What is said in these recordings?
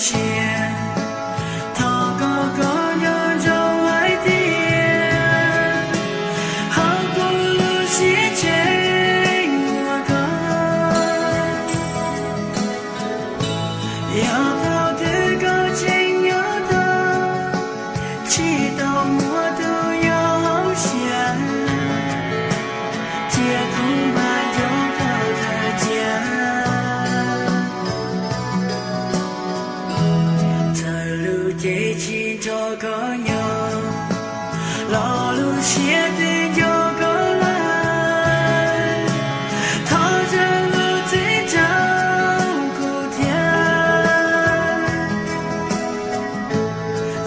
siab, thov koj kom nco ntsoov hais tias hauv kuv lub siab tseem muaj koj. Yog thaum twg koj tseem nyob tau, tsis tau muaj tus nyob hauv siab, cia kuv mam nco koj tawm cia. Txawm lub cev tsis nrog koj nyob, los lub siab twb nco koj lawm. Thov zam lub txim rau kuv thiab.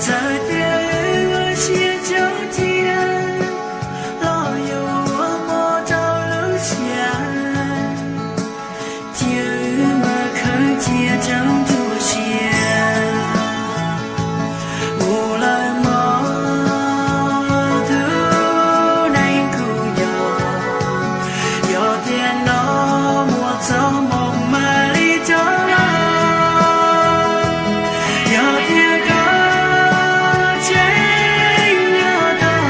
Txawm tias wb ua siab tsaug cia, los yuav ua pov rau lub siab, cia wb mam khawb cia rau nruab siab. Mus lawm mog, tus neeg kuv nco, yog tias no muaj txoj hmoo mam li rov los, yog tias koj tseem nyob tau,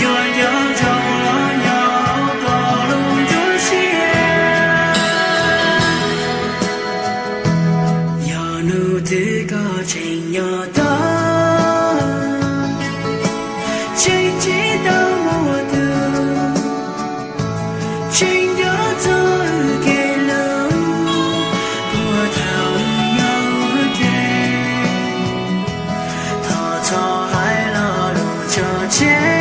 yuav nco ntsoov los nyob koj lub nruab siab. Yog hnub twg koj tseem nyob tau, tseem tsis tau muaj tus tseem nco txog kev hlub puag thaum wb nyob ua ke, thov txhob hais lo lus tso tseg.